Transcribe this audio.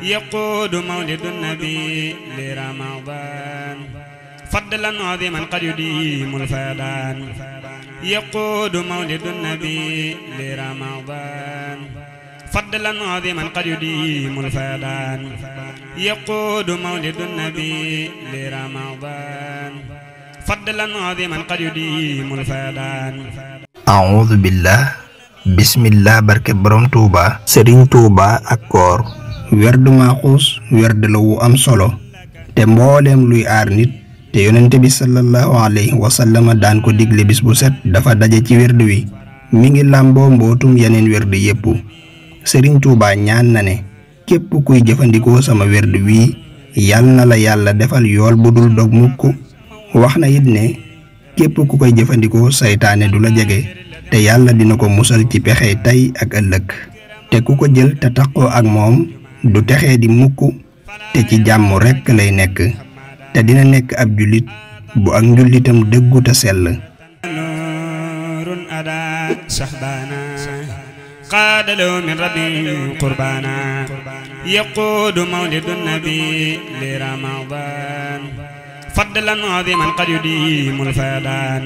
يقود مولد النبي لرمضان فضلا عظيما قد يديم الفيضان يقود مولد النبي لرمضان فضلا عظيما قد يديم الفيضان يقود مولد النبي لرمضان فضلا عظيما قد يديم الفيضان أعوذ بالله بسم الله barke borom Touba Serigne Touba ak koor werd maaxuus werd la wu am solo te mbooleem luy aar nit te yonent bi sallallahu alayhi wa sallam daan ko digle bis bu set dafa daje ci werd wi mi ngi làmboo mbootum yeneen werd yépp Serigne Touba ñaan na ne képp kuy jëfandikoo sama werd wi yal na la yàlla defal yool bu dul dog mukk wax na it ne képp ku koy jëfandikoo saytaane du la jege te yàlla dina ko musal ci pexe tey ak ëllëg te ku ko jël te takkoo ak moom du texee di mukk te ci jàmm rekk lay nekk te dina nekk ab jullit bu ak njullitam dëggu te sell nuurun ada sahbana qaadalu min rabbi qurbana yaquudu mawlidu nabi li ramadan fadlan aziman qad yudimu alfadan